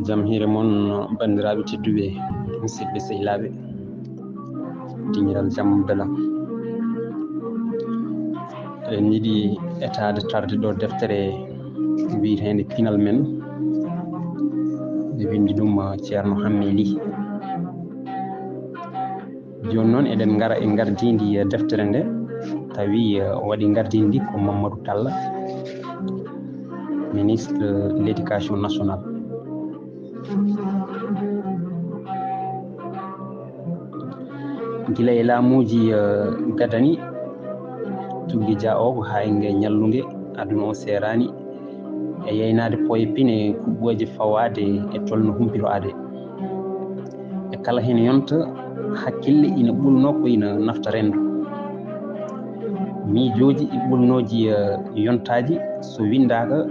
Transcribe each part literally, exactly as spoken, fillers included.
Jam hiire mon, banndiraaɓe tedduɓe, musidɓe sehilaaɓe, dingiral jam belam. Eɗen yiɗi etaade tarde ɗo deftere wiyeteende Pinal Men, nde winndi ɗum Ceerno Hammee Lih. Jooni noon eɗen ngara e ngardiindi deftere nde, tawi waɗi ngardiindi ko Mamadou Talla, ministre de l'éducation nationale. Gila e laamuuji gadani, tuggi ja o ko haa e nge ñallunge aduna o seeraani e yaynaade poye pine kuɓɓooje fawaade e tolno humpito aade. E kala heen yonta hakkille ina ɓulnoo ko ina nafta renndo. Miijooji e ɓulnooji yontaaji so winndaaka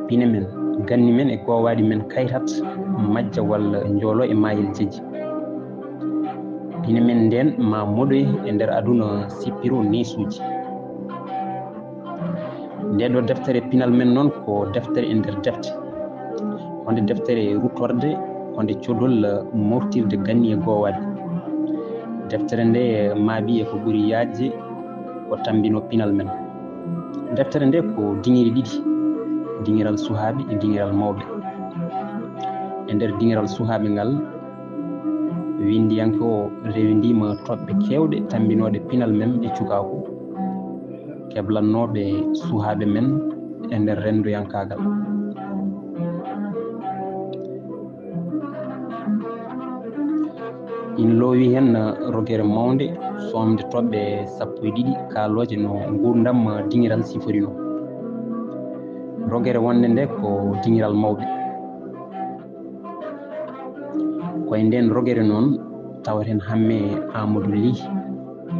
pine men, ganni men e goowaaɗi men kaytat, majja walla njoolo e maayel jejji. Pine men ndeen ma moɗoy e nder aduna sippiro neesuuji. Nde ɗo deftere Pinal Men noon ko deftere e nder defte. Honde deftere ruttorde, honde codol moftirde ganni e goowaaɗi. Deftere nde maaɓi e ko ɓuri yaajde ko tambino Pinal Men. Deftere nde ko dingiri ɗiɗi, dingiral suhaaɓe e dingiral mawɓe. E nder dingiral suhaaɓe ngal, winndiyanke o rewindiima toɓɓe keewɗe tambinooɗe Pinal Men e cukaaku, keblannooɓe suhaaɓe men e nder renndoyankaagal. Ina loowi heen rogere mawnde, soomde toɓɓe sappo e ɗiɗi kaalooje no nguurndam dingiral siforinoo. Rogere wonnde nde ko dingiral mawɓe. Ko e ndeen rogere noon taweten Hammee Aamadu Lih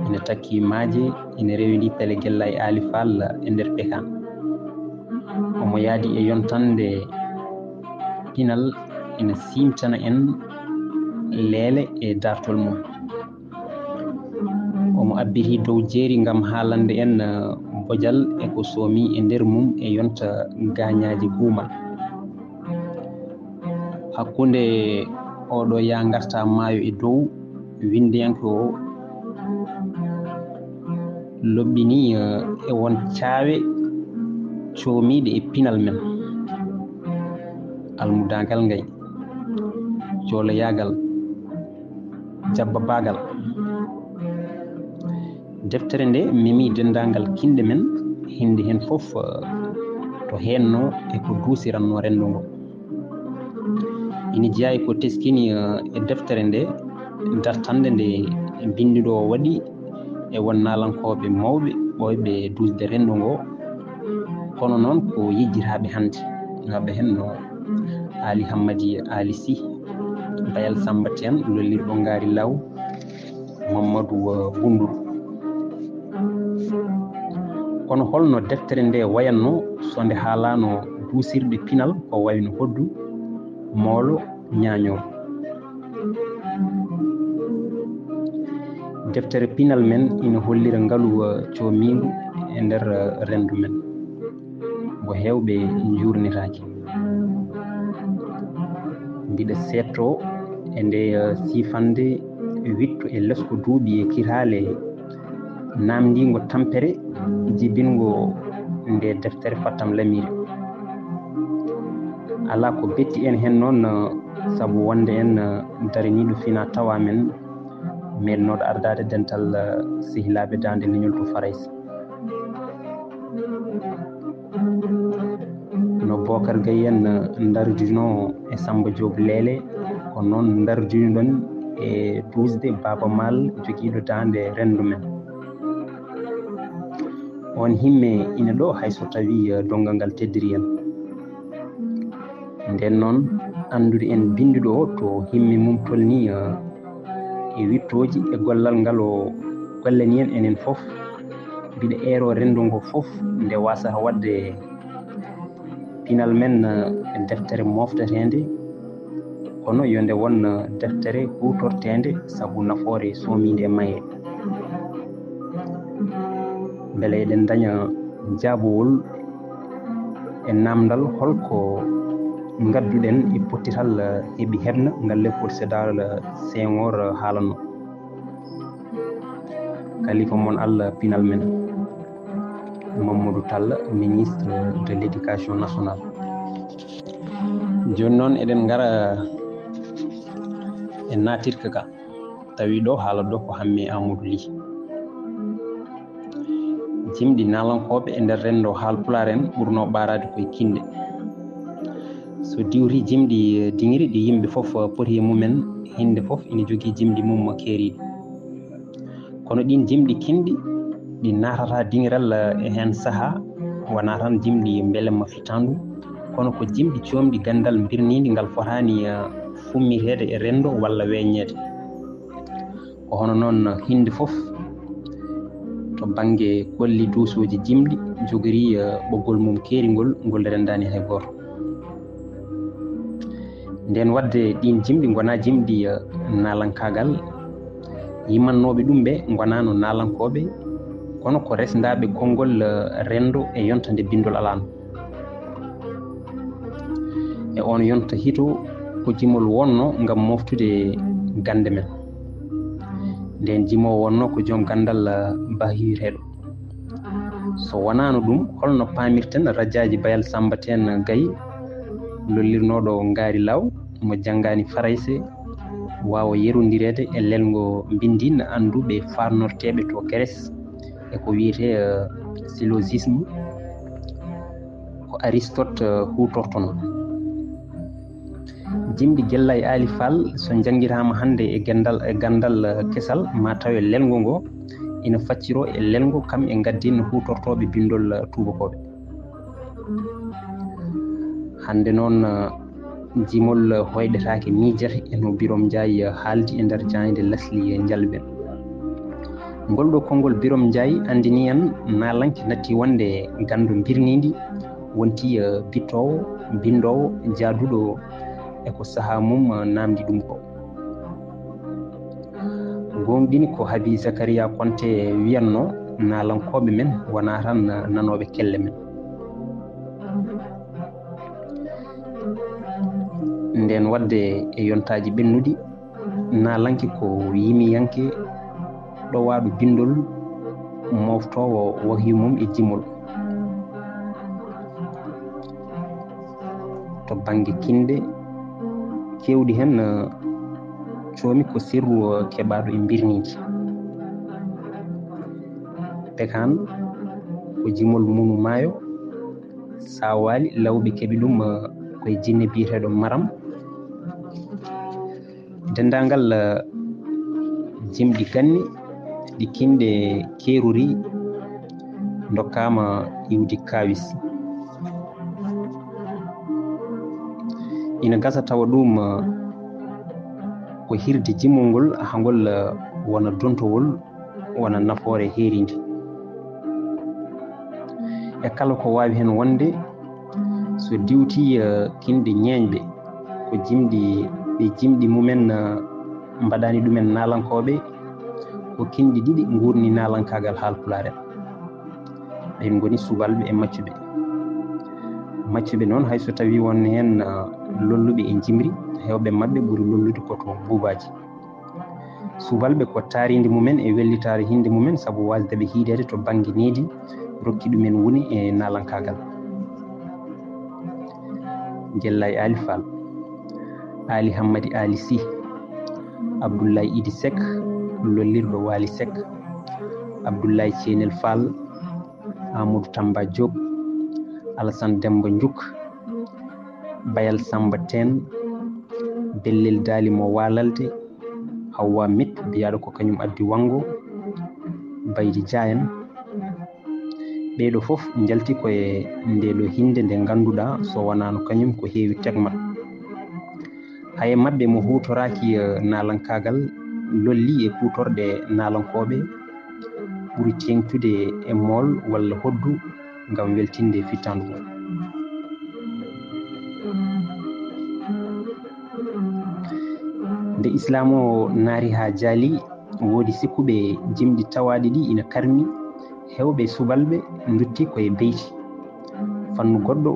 ina takki maaje, ina rewindii Pele Gella e Aali Faal e nder pekaan. Omo yahdi e yontande pinal ina siimtana en leele e daartol mum. Omo abbiti dow jeeri ngam haalande en, eh, bojal e ko soomi e nder mum e yonta gaañaaji guumal. Hakkunde oɗo yaa ngarta maayo e dow, winndiyanke o lobbini, eh, e won caawe coomiiɗe e pinal men. Almudaagal ngay, jooloyaagal, jabbabaagal. Deftere nde memi denndaangal kinɗe men, hinnde heen fof, eh, to heennoo e ko duusirannoo renndo ngo. Ina jeyaa e ko teskini, eh, e deftere nde, dartannde nde binnduɗo o waɗi e won naalankooɓe mawɓe ɓooyɓe duusde renndo ngo, kono noon ko yejjitaaɓe hannde. Ina waɗa heen no Aali Hammadi Aali Sih, Bayal Sammba Teen, lollirɗo Ngaari Law, Mammadu, eh, Bunnduru. Kono holno deftere nde wayatnoo so nde haalaano duusirɗe pinal ko wayno hoddu, moolo, ñaañoowo? Deftere pinal men ina hollira ngalu, eh, coomiingu e nder, eh, renndo men, mbo heewɓe njuurnitaaki. Mbiɗa seettoo e nde, eh, siifannde witto e lesko duuɓi e kiraale naamndiingo tampere jibingo nde deftere Fattam Lamiire. Alaa ko betti en heen noon, eh, sabu wonde en, eh, daraniiɗo finaa tawaa men, meeɗnooɗo ardaade dental, eh, sehilaaɓe Daande Leñol to Farayse. No Bookar Gay en, eh, ndardinoo e Sammba Joob Leele, ko noon ndardinoɗen e duusde Baaba Maal jogiiɗo daande renndo men. Oon himme ina ɗo, hay so tawii, eh, donngal ngal teddiri en. Ndeen noon, anndude en binnduɗo o to himme mum tolnii, eh, e wittooji e gollal ngal o gollani en enen fof, mbiɗa eero renndo ngo fof nde waasata waɗde pinal men, eh, deftere mofteteende, kono yo nde won, eh, deftere huutorteende sabu nafoore soomiinde e maye. Mbele eɗen ndaña jaabowol E namdal, holko ngadduɗen e pottital heɓi heɓna ngal Léopold Sédar Senghor haalanno? Kalifa mon Allah pinal men, Mamadou Tall, ministre de l'éducation nationale. Jooni noon eɗen ngara e naatirka ka. Tawi ɗo haala ɗo ko Hammee Amadou Ly. Jimɗi naalankooɓe e nder renndo Haalpulaar en ɓurno ɓaaraade koye kinɗe. So diwri jimɗi diŋiri ɗi yimɓe fof poti e mumen, hinde fof ina jogii jimɗi mum keeriiɗi. Kono ɗiin jimɗi kinɗi ɗi naatata diŋiral e heen sahaa, wonaa tan jimɗi mbelemma fittaandu, kono ko jimɗi coomɗi ganndal mbirniindi ngal fotaani, eh, fummiteede e renndo walla weññeede. Ko hono noon hinde fof to bannge kolli duusooji jimɗi jogirii, eh, ɓoggol mum keeringol ngol renndaani hay gooto. Ndeen waɗde ɗiin jimɗi ngonaa jimɗi, eh, naalankaagal, yimannooɓe ɗum ɓe ngonaano naalankooɓe, kono ko resndaaɓe konngol, eh, renndo e yonta nde binndol alaano. E oon yonta hito ko jimol wonno ngam moftude gannde men. Ndeen jimoowo wonno ko joom ganndal, eh, bahireeɗo. So wonaano ɗum, holno paamirten Rajaaji Bayal Sammba Teen Gay, lollirnooɗo Ngaari Laaw, mo janngaani Farayse, waawa yerondireede e lelngo mbinndiin annduɓe faarnorteeɓe to Grèce e ko wiyetee, eh, syllogisme, ko Aristote, eh, huutortono. Jimɗi Gellaay Aali Faal, so njanngiraama hannde e ganndal, e ganndal, eh, kesal, ma tawe lelngo ngo ina facciroo e lelngo kam e ngaddiin huutortooɓe binndol, eh, tuubakooɓe. Hannde noon, eh, jimol, eh, hoyɗetaake miijata e no Birom Njaay, eh, haaldi e nder jaaynde Lasli, eh, Njalben. Ngol ɗo konngol Birom Njaay anndini en naalanke natti wonde ganndo mbirniindi wonti, eh, bittoowo, binndoowo, jaaduɗo e ko sahaa mum, eh, naamndi ɗum ko. Gooŋɗini ko Habi Zakariya Konte wiyanno, naalankooɓe men wonaa tan, eh, nanooɓe kelle men. Ndeen waɗde e yontaaji ɓennuɗi, naalanke ko yimiyanke ɗowaaɗo binndol, mooftoowo wahyu mum e jimol. To bannge kinɗe keewɗi heen, eh, coomi ko sirru, eh, keɓaaɗo e mbirniiji. Pekaan ko jimol munu maayo, saawaali lawɓe keɓi ɗum, eh, koye jinne biyeteeɗo Maram. Denndaangal, eh, jimɗi ganni ɗi kinɗe keerori ndokkaama iwdi kaawis. Ina gasa tawa ɗum, eh, ko hirde jimol ngol, haa ngol, eh, wona dontowol, wona nafoore heeriinde. E kala ko waawi heen wonde, so diwtii, eh, kinɗe ñeeñɓe, ko jimɗi, ɓe jimɗi mumen, eh, mbaɗaani ɗumen naalankooɓe, ko kinɗe ɗiɗi nguurni naalankaagal Haalpulaar en. Ɓeen ngoni subalɓe e maccuɓe. Maccuɓe noon, hay so tawii won heen, eh, lolluɓe e njimri, heewɓe maɓɓe ɓuri lollude ko to buubaaji. Subalɓe ko taariindi mumen e wellitaare hinnde mumen, sabu waasde ɓe hiideede to bannge needi rokki ɗumen woni e naalankaagal. Gellaay Aali Faal, Aali Hammadi Aali Sih, Abdullaay Idi Sek, lollirɗo Waali Sek, Abdullaay Ceenel Faal, Amadou Tamba Diop, Alassane Demba Njuk, Bayal Samba Teen, Bellel Daali mo Waalalde, Hawwa Mit, biyaaɗo ko kañum addi wanngo, Baydi Dia en. Ɓee ɗoo fof njalti ko e ndee ɗoo hinnde nde ngannduɗaa so wonaano kañum ko heewi tegma. Hay e maɓɓe mo huutoraaki, eh, naalankaagal, lolli e kuutorɗe naalankooɓe, ɓuri teeŋtude e mool walla hoddu ngam weltinde fittaandu mum. Nde Islaam o naati haa jaali, woodi sikkuɓe jimɗi tawaaɗi ɗi ina karmi, heewɓe subalɓe ndutti ko e beyti. Fannu goɗɗo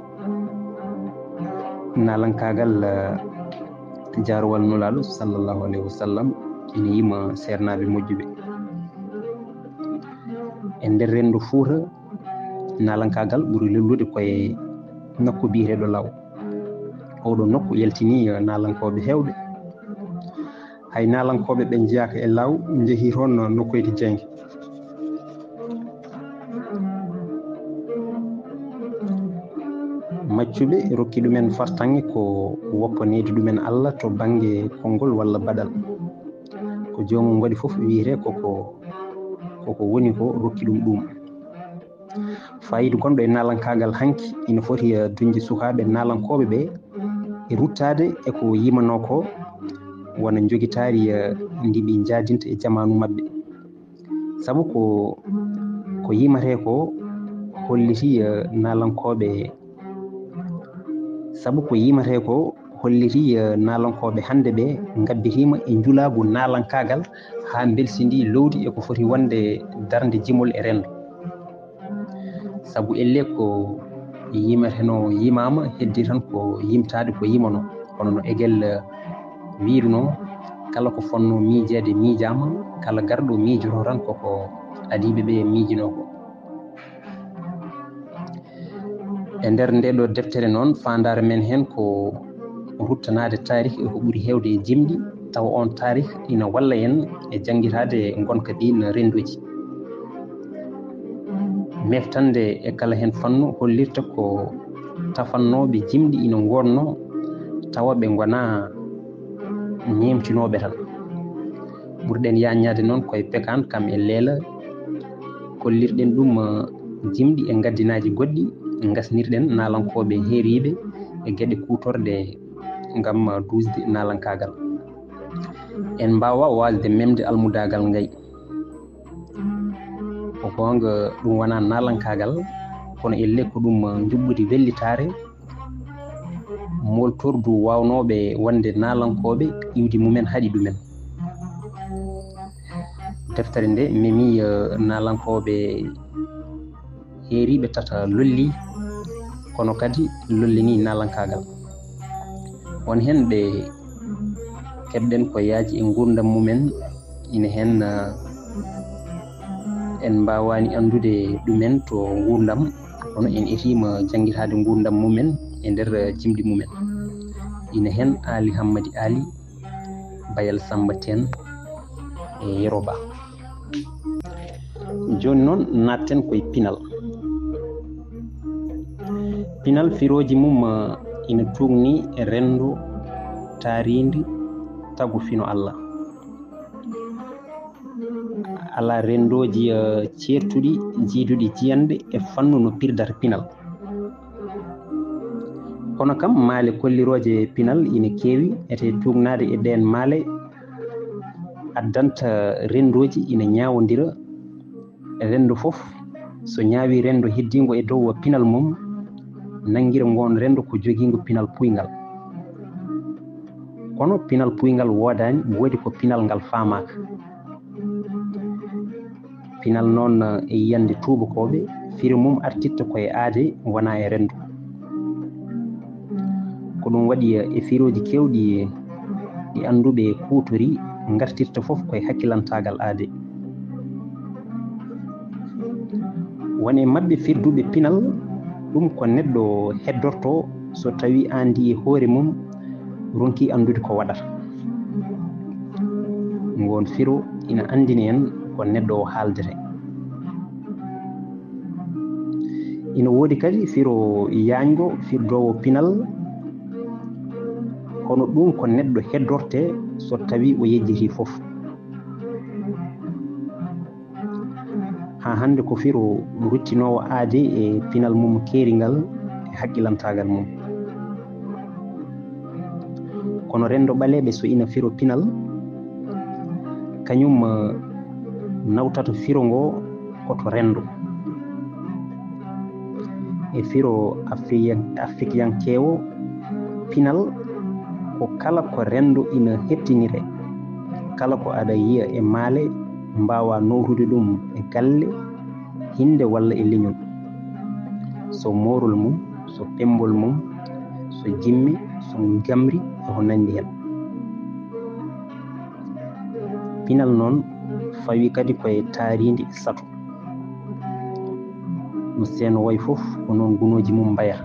Naalankaagal jaarowal Nulaaɗo sallallahu alayhi wa sallam ina yima seernaaɓe moƴƴuɓe. E nder renndo Fuuta, naalankaagal ɓuri lellude koye nokku biyeteeɗo Law. Oɗo nokku yaltini naalankooɓe heewɓe. Hay naalankooɓe ɓe njeyaaka e Law njehi toon nokkoyde jeynge. Maccuɓe rokki ɗumen fartaŋŋe ko woppaneede ɗumen Allah to bannge konngol walla baɗal. Ko joomum waɗi fof wiyetee koko, koko woni ko rokki ɗum ɗum. Faayiida gonɗo e naalankaagal hanki ina foti, eh, duñde sukaaɓe naalankooɓe ɓe e ruttaade e ko yimanoo ko, wona njogitaari, eh, ndi ɓe njaadinta e jamaanu maɓɓe. Sabu ko, ko yimatee ko holliti, eh, naalankooɓe, sabu ko yimatee ko holliti, eh, naalankooɓe hannde ɓe ngabbitiima e njulaagu naalankaagal haa mbelsindii lowdi e ko foti wonde darnde jimol e renndo. Sabu ellee ko yimeteno yimaama, heddii tan ko yimtaade ko yimano. Kono no Hegel, eh, wiyrunoo, kala ko fotnoo miijeede miijaama, kala garɗo miijotoo tan koko adiiɓe ɓe miijinoo ko. E nder ndee ɗoo deftere noon, faandaare men heen ko ruttanaade taarih e ko ɓuri heewde e jimɗi, tawa oon taarih ina walla en e janngitaade ngonka ɗiin renndooji. Meftande e kala heen fannu hollirta ko tafannooɓe jimɗi ina ngoodnoo, tawa ɓe ngonaa ñeemtinooɓe tan. Ɓurɗen yaajnaade noon koye pekaan kam e leela, kollirɗen ɗum, eh, jimɗi e ngaddinaaji goɗɗi, ngasnirɗen naalankooɓe heeriiɓe e geɗe kuutorɗe ngam, eh, duusde naalankaagal. En mbaawaa waasde memde almudaagal ngay. Ko goonga, ɗum wonaa naalankaagal, kono ellee ko ɗum, eh, njuɓɓudi wellitaare, mooltordu waawnooɓe wonde naalankooɓe, iwdi mumen haɗi ɗumen. Deftere nde memi, eh, naalankooɓe heeriiɓe tata lolli, kono kadi lollinii naalankaagal. Won heen ɓe keɓɗen ko yaaji e nguurndam mumen, ina heen, eh, en mbaawaani anndude ɗumen to nguurndam, kono en etiima janngitaade nguurndam mumen e nder, eh, jimɗi mumen. Ina heen Aali Hammadi Aali, Bayal Sammba Teen e Yero Ba. Jooni noon, naatten koye pinal. Pinal, firooji mum, eh, ina tuugni e renndo taariindi tagu fino Allah. Alaa renndooji, eh, ceertuɗi, jiiduɗi jiyanɗe e fannu no pirdata pinal. Kono kam, maale kollirooje pinal ina keewi, ete tuugnaade e ɗeen maale addanta renndooji ina ñaawondira. Renndo fof, so ñaawii renndo heddiingo e dow pinal mum, nanngira ngoon renndo ko jogiingo pinal puyngal. Kono pinal puyngal woodaani, woodi ko pinal ngal faamaaka. Pinal noon, e yiyannde tuubakooɓe, firo mum artirta ko e aade, wonaa e renndo. Ko ɗum waɗi, e firooji keewɗi ɗi annduɓe kuutori, ngartirta fof ko e hakkilantaagal aade. Won e maɓɓe firduɓe pinal, ɗum ko neɗɗo heddortoo so tawii aandi e hoore mum ronkii anndude ko waɗata. Ngoon firo ina anndina en ko neɗɗo o haaldete. Ina woodi kadi firo yaañgo, firdoowo pinal, kono ɗum ko neɗɗo heddortee so tawii o yejjitii fof. Haa hannde ko firo ruttinoowo aade e pinal mum keeringal e hakkilantaagal mum. Kono renndo ɓaleeɓe so ina firo pinal, kañum, eh, nawtata firo ngo ko to renndo. E firo Afriyan-, Afrikiyankeewo, pinal ko kala ko renndo ina hettinire, kala ko aɗa yiya e maale, mbaawaa nowtude ɗum e galle, hinnde walla e leñol. So moorol mum, so pemmbol mum, so jimme, so ngamri e ko nanndi heen. Pinal noon fawi kadi ko e taariindi sato. No seeno wayi fof ko noon gunooji mum mbayata.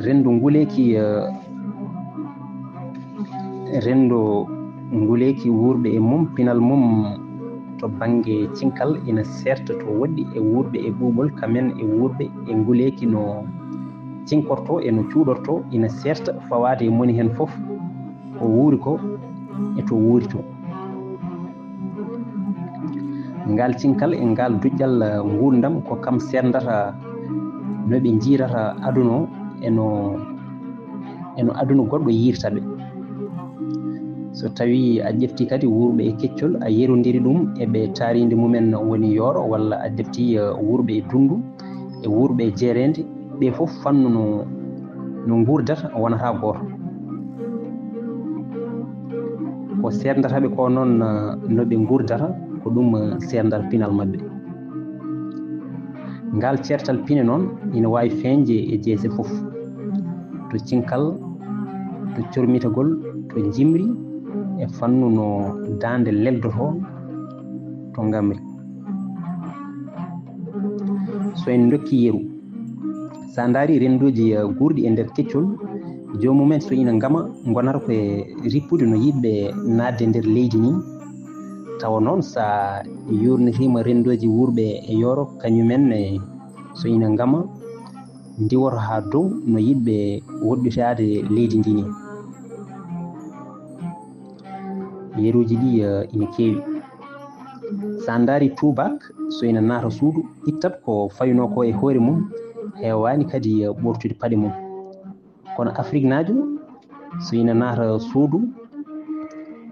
Renndo nguleeki, eh, renndo nguleeki wuurɓe e mum, pinal mum to bannge cinkal ina seerta to woɗɗi e wuurɓe e ɓuuɓol, kamen e wuurɓe e nguleeki no cinkorto e no cuuɗorto ina seerta fawaade e moni heen fof ko wuuri ko e to wuuri to. Ngal cinkal e ngal duƴƴal, eh, nguurndam ko kam seerndata no ɓe njiirata aduna o e no, e no aduna goɗɗo yiirta ɓe. So tawii a ƴeftii kadi wuurɓe e keccol, a yerondiri ɗum e ɓe taariindi mumen woni yooro, walla a ƴeftii, eh, wuurɓe e dunndu e wuurɓe e jeereende, ɓe fof fannu no, no nguurdata wonata gooto. Ko seerndata ɓe ko noon, eh, no ɓe nguurdata, ko ɗum, eh, seerndata pinal maɓɓe. Ngal ceertal pine noon ina waawi feeñde e jeese fof, to cinkal, to cormitagol, to jimri, e fannu no daande leldotoo to ngamri. So en ndokki yeru, so a ndaari renndooji, eh, guurɗi e nder keccol, joomumen so ina ngama ngonata ko e rippude no yiɗɓe naatde nder leydi ni. Tawa noon so a yuurnitiima renndooji wuurɓe e yooro, kañumen e so ina ngama ndiwora haa dow no yiɗɓe woɗɗitaade leydi ndi ni. Yeruuji ɗi, eh, ina keewi. So a ndaari tuubaak, so ina naata suudu, ittat ko faynoo ko e hoore mum, heewaani kadi, eh, ɓoortude paɗe mum. Kono Afriknaajo, so ina naata suudu,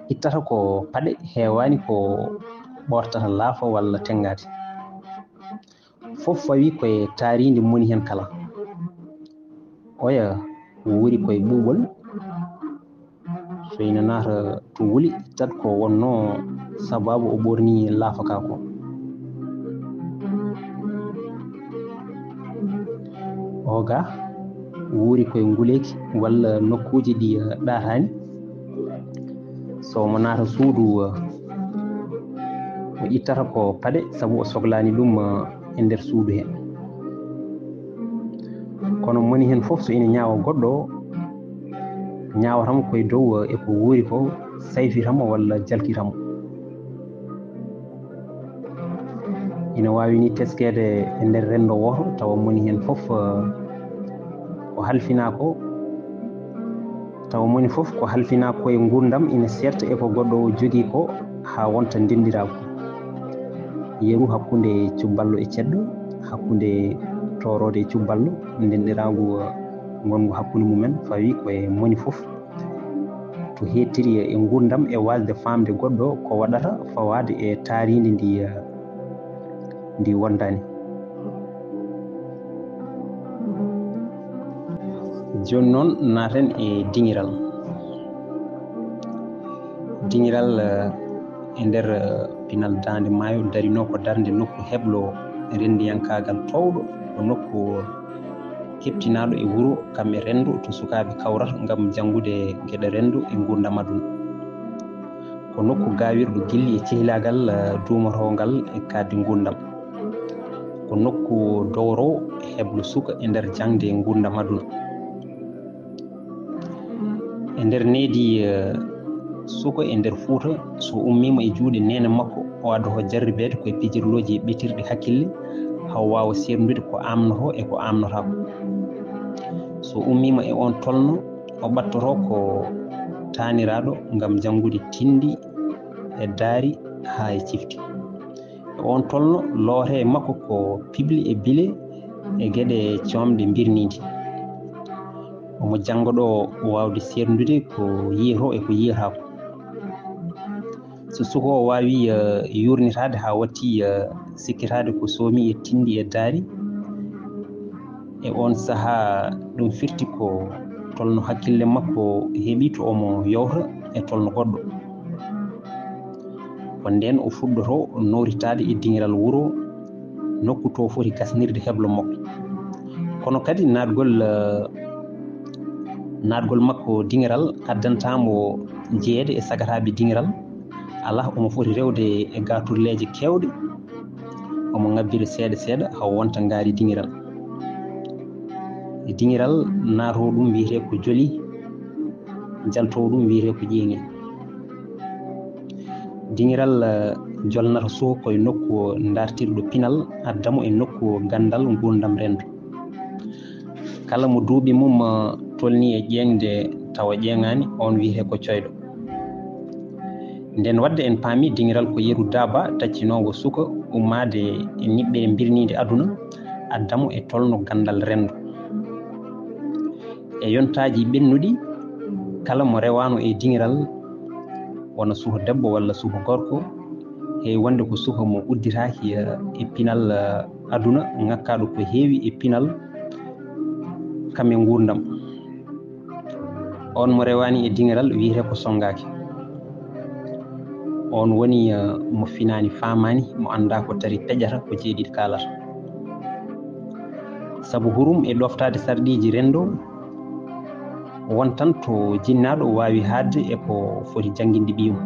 ittata ko paɗe, heewaani ko ɓoortata laafa walla tenngaade. Fof fawi ko e taariindi moni heen kala. Oya wuuri ko e ɓuuɓol, so ina naata to wuli, ittat ko wonnoo sabaabu o ɓoornii laafa ka ko. O ga wuuri ko e nguleeki walla nokkuuji ɗi, eh, ɗaataani. So omo naata suudu, eh, o ittata ko paɗe sabu o soglaani ɗum, eh, e nder suudu he. Kono moni heen fof so ina ñaawa goɗɗo o, ñaawata mo ko e dow, eh, e ko wuuri ko, sayfita mo walla jalkita mo. Ina waawi ni teskeede e nder renndo wooto, tawa moni heen fof, eh, ko halfinaa ko, tawa moni fof ko halfinaa ko e nguurndam ina seerta e ko goɗɗo o jogii ko haa wonta ndenndiraagu. Yeru hakkunde cubballo e ceddo, hakkunde tooroodo e cubballo, ndenndiraagu, eh, ngonngu hakkunde mumen fawi ko e moni fof. To heettiri e nguurndam e waasde faamde goɗɗo ko waɗata fawaade e taariindi ndi, eh, ndi wondaani. Jooni noon naaten e diŋiral. Diŋiral, eh, e nder, eh, pinal daande maayo darinoo ko darnde nokku heblo renndiyankaagal toowɗo, ko nokku keɓtinaaɗo e wuro kam e renndo to sukaaɓe kawrata ngam janngude geɗe renndo e nguurndam aduna. Ko nokku gaawirɗo gilli e cehilaagal, eh, duumotoongal e kaaɗdi nguurndam. Ko nokku dowrowo heblo suka e nder jaŋde nguurndam aduna. E nder needi, eh, suka e nder Fuuta, so ummiima e juuɗe neene makko, o addoto jarribeede ko e pijirlooji ɓetirɗi hakkille, haa o waawa seerndude ko aamnotoo e ko aamnotaako. So ummiima e oon tolno, o ɓattoto ko taaniraaɗo ngam janngude tinndi e daari haa e cifti. E oon tolno, loote e makko ko pibli e bile e geɗe coomɗe mbirniindi. Omo jannga ɗo waawde seerndude ko yiyetoo e ko yiyetaako. So suka o waawi, eh, yuurnitaade haa watti, eh, sikkitaade ko soomi e tinndi e daari, e oon sahaa ɗum firti ko tolno hakkille makko heɓi to omo yowta e tolno goɗɗo. Ko ndeen o fuɗɗoto nooritaade e diŋiral wuro, nokku to foti gasnirde heblo makko. Kono kadi naatgol, eh, naatgol makko diŋiral addanta mo jeyeede e sagataaɓe diŋiral. Alaa, omo foti rewde e gaaturleeje keewɗe, omo ŋabbira seeɗa seeɗa haa wonta ngaari diŋiral. E diŋiral naatoowo ɗum wiyetee ko joli, jaltoowo ɗum wiyetee ko ƴeeŋi. Diŋiral, eh, jolnata suka ko e nokku dartirɗo pinal, adda mo e nokku ganndal nguurndam renndo. Kala mo duuɓi mum, eh, tolnii e ƴeeŋde tawa ƴeeŋaani, oon wiyetee ko coyɗo. Nden waɗde en paami diŋiral ko yeru daaba taccinoowo suka ummaade e niɓɓere birniinde aduna, adda mo e tolno ganndal renndo. E yontaaji ɓennuɗi, kala mo rewaano e diŋiral, wona suka debbo walla suka gorko, heewi wonde ko suka mo udditaaki, eh, e pinal, eh, aduna, ŋakkaaɗo ko heewi e pinal kam e nguurndam. Oon mo rewaani e diŋiral wiyetee ko sonngaaki. Oon woni, eh, mo finaani faamaani, mo anndaa ko tari peƴata, ko jeeɗiɗi kaalata. Sabu hurum e ɗoftaade sarɗiiji renndo, wontan to jinnaaɗo waawi haaɗde e ko foti jannginde ɓiyum.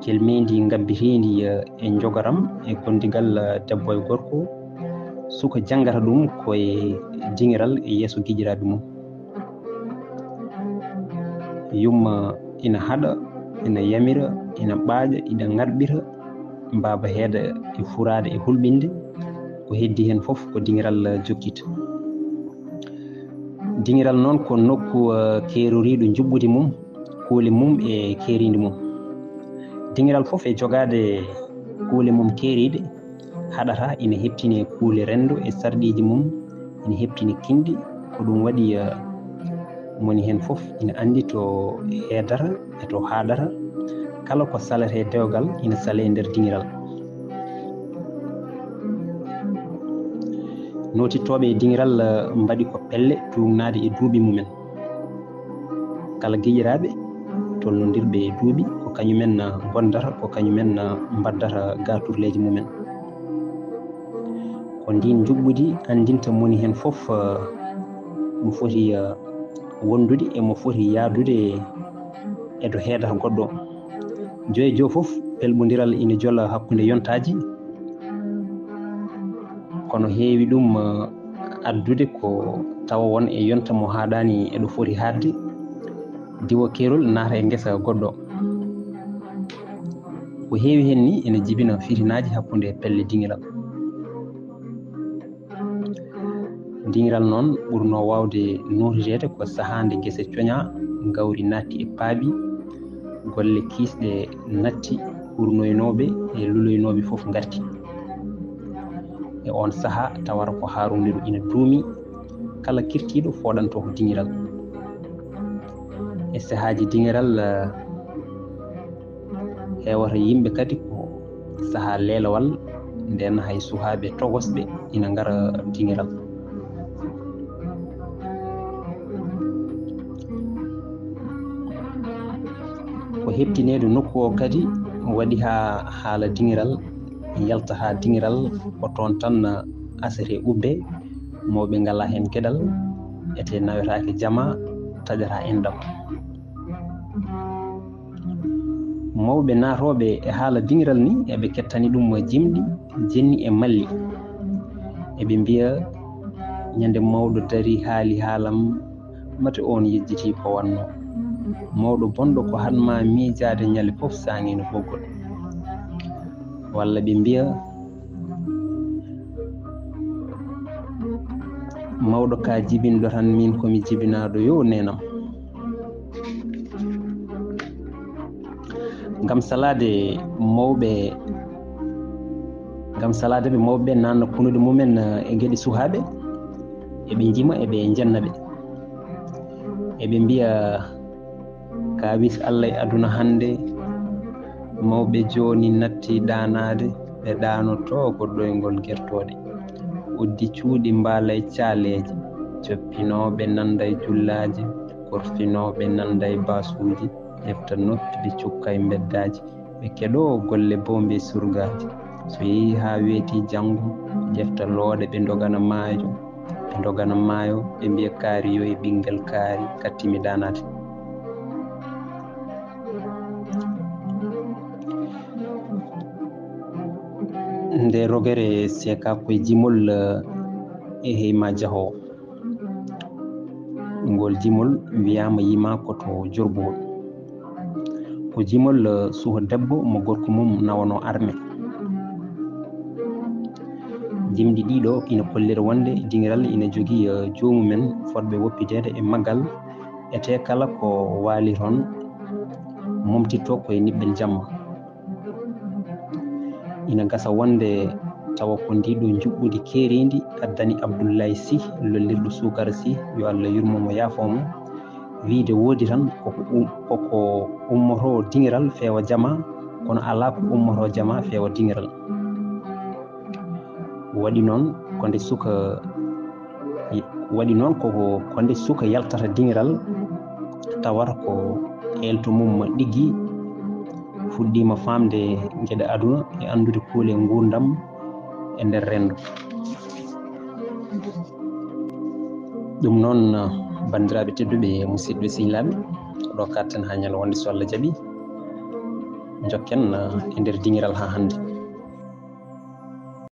Kelmeendi ngabbitiindi, eh, e njogoram e gondigal, eh, debbo e gorko, suka janngata ɗum ko e diŋiral e yeeso giƴiraaɓe mum. Yumma ina haɗa, ina yamira, ina ɓaaƴa, ina ŋarɓira, baaba heeda e furaade e hulɓinde, ko heddi heen fof ko diŋiral jokkita. Diŋiral noon ko nokku, eh, keeroriiɗo njuɓɓudi mum, kuule mum e keeriindi mum. Diŋiral fof e jogaade kuule mum keeriiɗe, haɗata ina heɓtine kuule renndo e sarɗiiji mum, ina heɓtine kinɗi. Ko ɗum waɗi, eh, moni heen fof ina anndi to heedata e to haaɗata. Kala ko saletee dewgal ina salee nder diŋiral. Nootittooɓe e diŋiral, eh, mbaɗi ko pelle tuugnaade e duuɓi mumen. Kala giƴiraaɓe tolnondirɓe e duuɓi, ko kañumen, eh, ngondata, ko kañumen, eh, mbaddata gaaturleeji mumen. Ko ndiin njuɓɓudi anndinta moni heen fof, eh, mo foti, eh, wondude e mo foti yahdude e to heedata goɗɗo. Joy e joy fof, pelɓondiral ina jola hakkunde yontaaji. Kono heewi ɗum, eh, addude ko tawa won e yonta mo haaɗaani e ɗo foti haaɗde, diwa keerol naata e ngesa goɗɗo. Ko heewi heen ni ina jibina fitinaaji hakkunde pelle diŋiral. Diŋiral noon ɓurnoo waawde nootiteede ko sahaa nde gese coñaa, gawri naatti e paabi, golle kiisɗe natti, hurnoynooɓe e luloynooɓe fof ngarti. E oon sahaa tawata ko haaruundiru ina duumi, kala kirtiiɗo fooɗantoo ko diŋiral. E sahaaji diŋiral, eh, heewata yimɓe kadi ko sahaa leelawal, ndeen hay sukaaɓe tokosɓe ina ngara diŋiral. Ko heɓtineede nokku o kadi waɗi haa haala diŋiral yalta haa diŋiral ko toon tan asete ubbe, mawɓe ngalaa heen geɗal, ete nawetaake jama, taƴataa enɗam. Mawɓe naatooɓe e haala diŋiral ni, eɓe kettani ɗum jimɗi, jenni e malli. Eɓe mbiya, ñande mawɗo dari haali haalam, mate oon yejjitii ko wannoo. Mawɗo bonɗo ko haɗ maa miijaade ñande fof saŋiino ɓoggol. Walla ɓe mbiya, mawɗo ka jibinɗo tan, miin ko mi jibinaaɗo, yo neenam. Ngam salaade mawɓe, ngam salaade ɓe mawɓe ɓe naatna kunuɗe mumen, eh, e geɗe sukaaɓe, eɓe njima, eɓe njenna ɓe. Eɓe mbiya, kaawis Allah e aduna hannde, mawɓe jooni natti ɗaanaade, ɓe ɗaanotoo ko ɗoyngol gertooɗe. Uddi cuuɗi mbaalay caaleeje, coppinooɓe nanday jullaaje, korfinooɓe nanday baasuuji, ƴefta noppi ɓe cukkay mbeddaaji, ɓe keɗoo golle boombe surgaaji. So yehi haa weeti janngo, ƴefta looɗe, ɓe ndogana maayo, ɓe ndogana maayo, ɓe mbiya kaari yo e ɓinngel kaari kattimi daanaade. Nde rogere seeka koye jimol e heyma jahoowo. Ngol jimol wiyaama yimaa ko to Jorbowol. Ko jimol suho debbo mo gorko mum nawano arme. Jimɗi ɗiɗo ina kollira wonde dingiral ina jogii joomumen fotɓe woppideede e maggal, etee kala ko waali toon momtitto koye niɓɓel jamma. Ina gasa wonde tawa ko ndiɗo njuɓɓudi keeriindi addani Abdullaay Sih lollirɗo suukara Sih, yo Allah yurmo mo yaafo mo, wiyde woodi tan koko um- koko ummoto dingiral feewa jama, kono alaa ko ummoto jama feewa dingiral. Waɗi noon ko nde suka waɗi noon koko ko nde suka yaltata dingiral, tawata ko eelto mum ɗiggi, fuɗɗiima faamde geɗe aduna e anndude kuule nguurndam e nder renndo. Ɗum noon, banndiraaɓe tedduɓe, musidɓe sehilaaɓe, ko ɗo katten haa ñalawma wonde so Allah jaɓi, njokken e nder dingiral haa hannde.